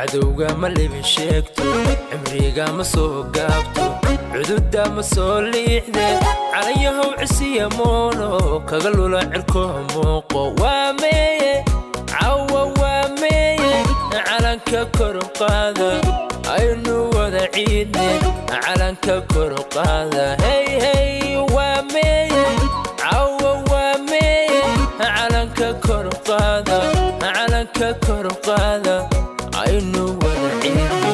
Cadowga ma libin sheegto, cimriga ma soo gaabto, cududa ma soo liixde. Calanyahow cisiya moono kaga lula cirko muuqo. Waa meeye cawa? Waa meeye? Calanka kor u qaada, aynu wada ciidne. Calanka kor u qaada, hey hey. Waa meeye cawa? Waa meeye? Calanka kor u qaada, calanka kor u qaada, aynu wada ciidne.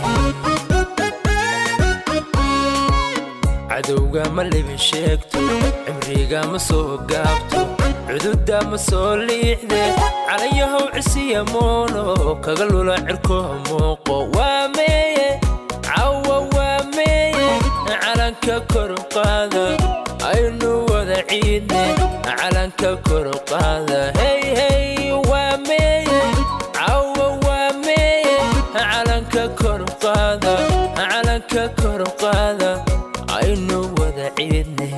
Cadowga ma libin sheegto, cimriga ma soo gaabto, cududa ma soo liixde. Calanyahow cisiya moono kaga lula cirko muuqo. Waa meeye cawa? Waa meeye? Calanka kor u qaada, aynu wada ciidne. Calanka kor u qaada, hey hey. Waa meeye cawa? Waa meeye? Calanka kor u qaada, calanka kor u qaada, aynu wada ciidne.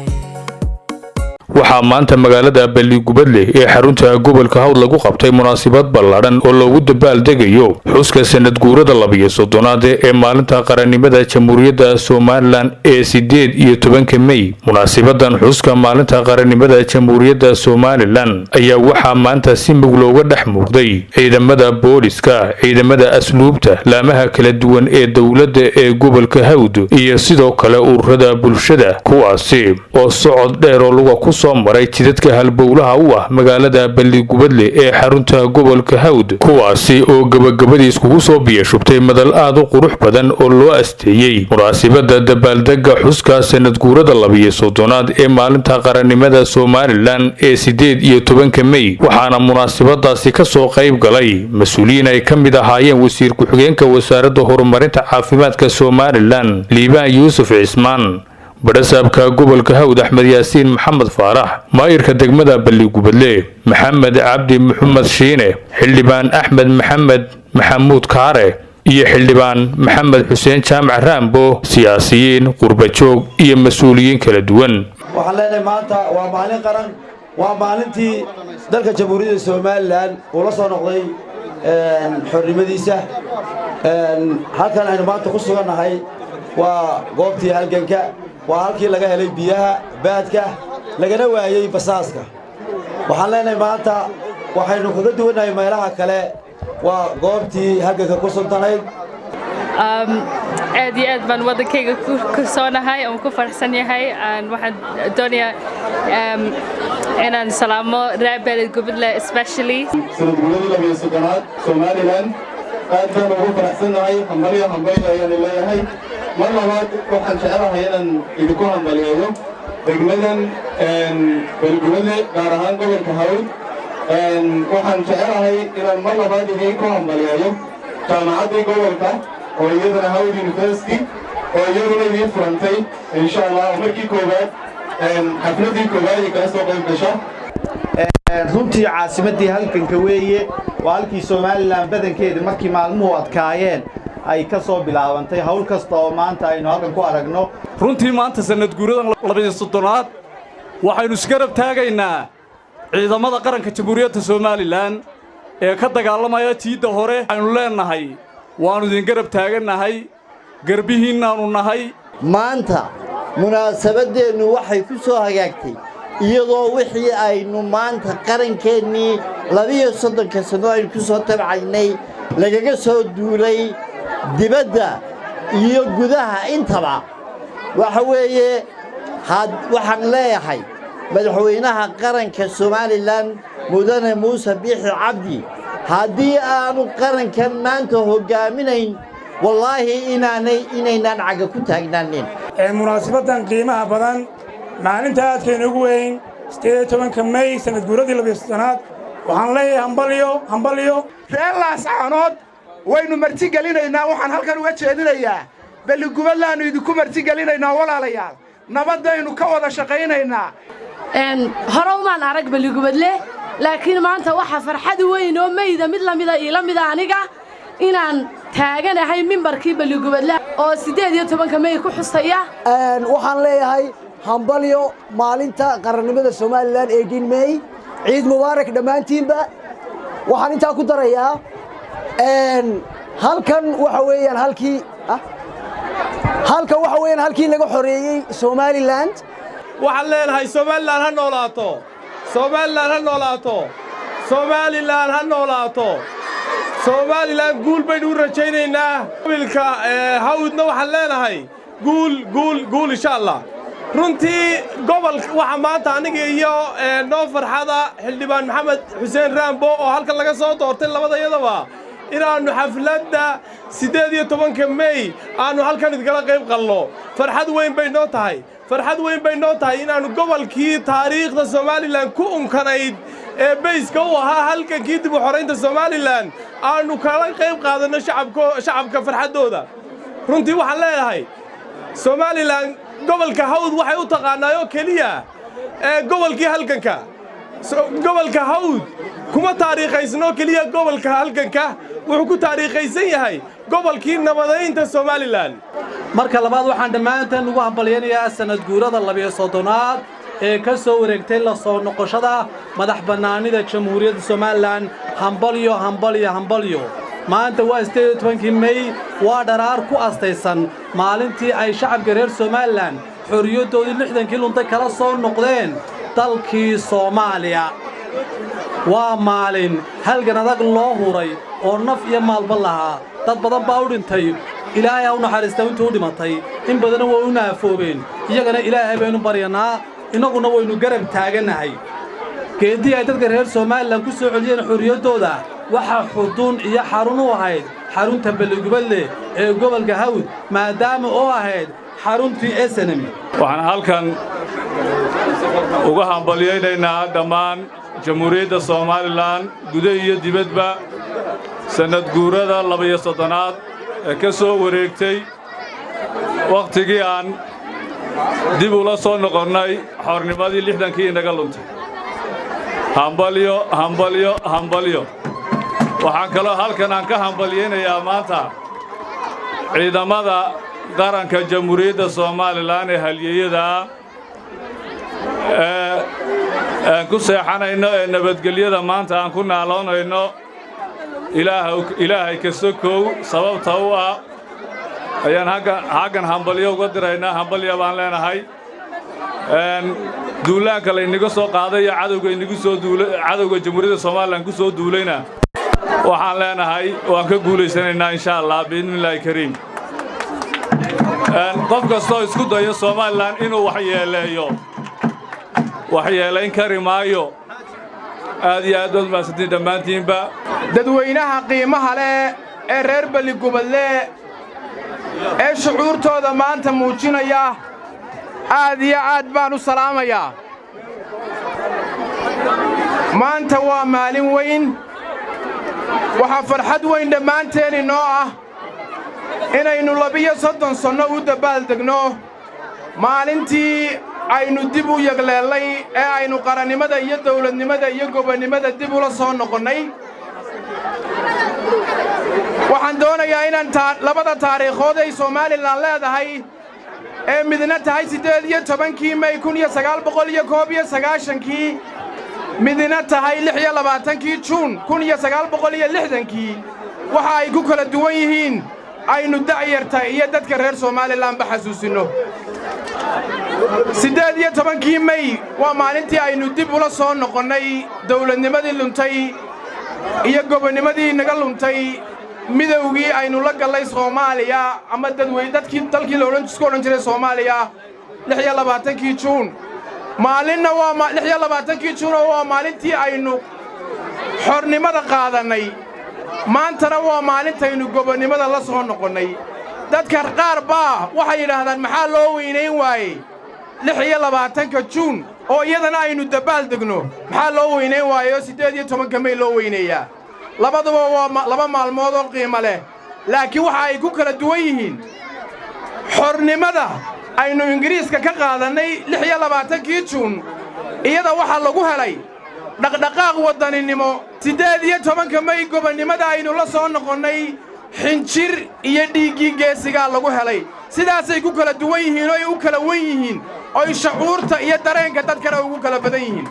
Waxaa maanta magaalada Balligubadle ee xarunta gobolka Hawd lagu qabtay munaasabad ballaadhan oo loogu dabaaldegayo xuska sanad guurada 32aad ee maalinta qarannimada Jamhuuriyadda Somaliland ee 18-ka Mey. Munaasabadan xuska maalinta qarannimada Jamhuuriyadda Somaliland ayaa waxaa maanta si mug looga dhex muuqday ciidamada booliska, ciidamada asluubta, laamaha kala duwan ee dowladda ee gobolka Hawd iyo sidoo kale ururada bulshada, kuwaasi oo socod dheer oo luga ku soo maray jidadka halbowlaha u ah magaalada Balligubadle ee xarunta gobolka Hawd, kuwaasi oo gebagabadii iskugu soo biyashubtay madal aad u qurux badan oo loo asteeyey munaasabada dabaaldega xuska sanad guurada 32aad ee maalinta qarannimada Somaliland ee 18-ka Mey. Waxaana munaasabadaasi kasoo qayb galay mas-uuliyiin ay ka mid ahaayeen wasiir ku-xigeenka Wasaaradda Horumarinta Caafimaadka Somaliland, Liibaan Yuusuf Cismaan, badhasaabka gobolka Hawd, Axmed Yaasiin Maxamed Faarax, maayirka degmada Balligubadle, Maxamed Cabdi Maxamed Shiine, xildhibaan Axmed Maxamed Maxamuud Kaare iyo xildhibaan Maxamed Xuseen Jaamac Raambo, siyaasiyiin, qurbajoog iyo mas-uuliyiin kala duwan. Waxaan leenahay maanta waa maalin qaran, waa maalintii dalka Jamhuuriyadda Somaliland uu la soo noqday xornimadiisa. Halkan aynu maanta ku sugannahay waa goobtii halganka, waa halkii laga helay biyaha baadka lagana waayey basaaska. Waxaan leenahay maanta waxaynu kaga duwannahay meelaha kale, waa goobtii halganka ku suntanayd. Aad iyo aad baan waddankayga ku soonahay oon ku faraxsan yahay. Waxaan doonayaa inaan salaamo reer Beledgubadle especially. Sanad guuradii 32aad Somaliland aad baan ugu faraxsannahay. Hambalyo, hambalyo ayaan leeyahay. Mar labaad waxaan jecelahay inaan idinku hambaliyeeyo degmadan Beledgubadle, gaar ahaan gobolka Hawd. Waxaan jecelahay inaan mar labaad idinku hambaliyeeyo jaamacaddii gobolka oo iyadana Hawd University oo iyaduna idiin furantay, insha Allah, markii koowaad xafladdii koowaad ay kala soo qayb gasho. Runtii caasimaddii halganka weeye. Waa halkii Somaliland badankeeda markii maalmuhu adkaayeen ay ka soo bilaabantay hawl kasta oo maanta aynu halkan ku aragno. Runtii maanta sanad guuradan 32aad waxaynu isgarab taagaynaa ciidamada qaranka Jamhuuriyadda Somaliland ee ka dagaalamaya jiidda hore. Waxaynu leennahay waannu idin garab taagannahay, garbihiinnaannu nahay. Maanta munaasabaddeennu waxay ku soo hagaagtay iyadoo wixii aynu maanta qarankeennii 32-ka sanno aynu ku soo tabcaynay lagaga soo duulay dibadda iyo gudaha intaba. Waxa weeye, waxaan leeyahay madaxweynaha qaranka Somaliland, Mudane Muuse Biixi Cabdi, haddii aanu qarankan maanta hoggaaminayn, wallaahi inaanay inaynaan caga ku taagnaanin. Munaasabaddan qiimaha badan, maalinta aadkayna ugu weyn, 18-ka Mey, sanad guuradii 32aad, waxaan leeyahay hambalyo, hambalyo. Reer Laascaanood waynu martigelinaynaa. Waxaan halkan uga jeedinayaa, Balligubadlaannu idinku martigelinaynaa, walaalayaal. Nabaddaynu ka wada shaqaynaynaa. Hore umaan arag Balligubadle, laakiin maanta waxaa farxad weyn oo meyda mid lamida iila mida aniga inaan taaganahay mimbarkii Balligubadle oo 18-ka Mey ku xusaya. Waxaan leeyahay hambalyo maalinta qarannimada Somaliland, 18 May. Ciid mubaarak dhammaantiinba. Waxaan intaa ku darayaa Halkan waxa weeyaan halkii, halkan waxa weeyaan halkii laga xoreeyey Somaliland. Waxaan leenahay, Somaliland ha noolaato, Somaliland ha noolaato, Somaliland ha noolaato. Somaliland guul baynu u rajaynaynaa. Gobolka Hawdna waxaan leenahay guul, guul, guul, insha Allah. Runtii gobol waxaa maanta aniga iyo noo farxada Xildhibaan Maxamed Xuseen Raambo oo halkan laga soo doortay, labadayadaba inaannu xafladda 18-ka Mey aannu halkan idkala qayb qalno. Farxad weyn bay noo tahay, farxad weyn bay noo tahay inaannu gobolkii taariikhda Somaliland ku unkanayd ee bayska u ahaa halgankii dib u xoraynta Somaliland aannu kala qayb qaadanno shacabka farxaddooda. Runtii waxaan leeyahay, Somaliland gobolka Hawd waxay u taqaanaayoo keliya ee gobolkii halganka. Gobolka Hawd kuma taariikhaysno keliya gobolka halganka, wuxuu ku taariikhaysan yahay gobolkii nabadaynta Somaliland. Marka labaad, waxaan dhammaanteen ugu hambalyaynayaa sanad guurada 32aad ee ka soo wareegtay la soo noqoshada madax bannaanida Jamhuuriyadda Somaliland. Hambalyo, hambalyo, hambalyo! Maanta waa 18-kii Mey, waa dharaar ku astaysan maalintii ay shacabka reer Somaliland xorriyaddoodii 60-kii luntay kala soo noqdeen dalkii Soomaaliya. Waa maalin halgan adag loo huray oo naf iyo maalba lahaa. Dad badan baa u dhintay, Ilaahay ha u naxariista intuu u dhimatay, in badanna way u naafoobeen. Iyagana Ilaahay baynu baryanaa, innaguna waynu garab taagannahay. Geeddii ay dadka reer Somaliland ku soo celiyeen xorriyaddooda waxaa xudun iyo xarun u ahayd xarunta Balligubadle ee gobolka Hawd, maadaama oo ahayd xaruntii SNM. Waxaan halkan uga hambalyaynaynaa dhammaan Jamhuuriyadda Somaliland guda iyo dibadba sannad guurada 32aad ee ka soo wareegtay wakhtigii aan dib ula soo noqonnay xornimadii 60-kii inaga luntay. Hambalyo, hambalyo, hambalyo! Waxaan kaloo halkan aan ka hambalyaynayaa maanta ciidamada qaranka Jamhuuriyadda Somaliland ee halyeeyada ah ee aan ku seexanayno, ee nabadgelyada maanta aan ku naaloonayno. Ilaahay ka sokow sababta u ah ayaan haggan hambalyo uga diraynaa. Hambalya baan leenahay. Duulaanka laynaga soo qaaday iyo cadowga inagu soo duulay, cadowga Jamhuuriyadda Somaliland ku soo duulayna, waxaan leenahay waan ka guulaysanaynaa, insha Allah, biidnillaahi kariim. Qof kastoo isku dayo Somaliland inuu waxyeeleeyo, waxyeelayn kari maayo. Aad iyo aad baad mahadsantiin dhammaantiinba. Dadweynaha qiimaha leh ee reer Balligubadle ee shucuurtooda maanta muujinaya, aad iyo aad baan u salaamayaa. Maanta waa maalin weyn. Waxaa farxad weyn dhammaanteen inoo ah inaynu 32 sanno u dabbaaldegno maalintii aynu dib u yagleellay ee aynu qarannimada iyo dawladnimada iyo gobonnimada dib ula soo noqonnay. Waxaan doonayaa inaan labada taariikhood ay Somaliland leedahay ee midna tahay 18-kii Mey 1991-kii, midna tahay 26-kii Juun 1960-kii, waxa ay ku kala duwan yihiin aynu da'yarta iyo dadka reer Somalilandba xasuusinno. 18-kii Mey waa maalintii aynu dib ula soo noqonnay dawladnimadii luntay iyo gobonnimadii naga luntay, midowgii aynu la gallay Soomaaliya ama dadwey dadkii dalkii laodhan isku odhan jiray Soomaaliya, 26-kii Juun. Maalinna waa 26-kii Juun oo waa maalintii aynu xornimada qaadannay. Maantana waa maalintaynu gobonnimada la soo noqonnay. Dadka qaar baa waxay yidhaahdaan, maxaa loo weynayn waayey 26-ka Juun oo iyadana aynu dabbaal degno? Maxaa loo weynayn waayey oo 18-ka Mey loo weyneeyaa? Labaduba waa laba maalmood oo qiimo leh, laakiin waxa ay ku kala duwan yihiin, xornimada aynu Ingiriiska ka qaadannay 26-kii Juun iyada waxaa lagu helay dhaqdhaqaaq waddaninimo. 18-ka Mey gobonnimada aynu la soo noqonnay xinjir iyo dhiiggii geesigaa lagu helay. Sidaasay ku kala duwan yihiin oo ay u kala wen yihiin oy shacuurta iyo dareenka dadkana ugu kala badan yihiin.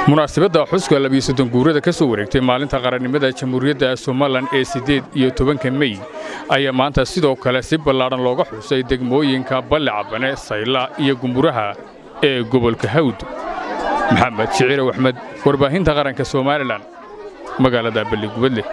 Munaasabadda xuska 32 guurada ka soo wareegtay maalinta qarannimada Jamhuuriyadda Somalilan ee 18-ka Mey ayaa maanta sidoo kale si ballaadhan looga xusay degmooyinka Balle Cabane, Sayla iyo Gumburaha ee gobolka Hawd. Maxamed Shicirow Axmed, warbaahinta qaranka Somalilan, magaalada Balligubadleh.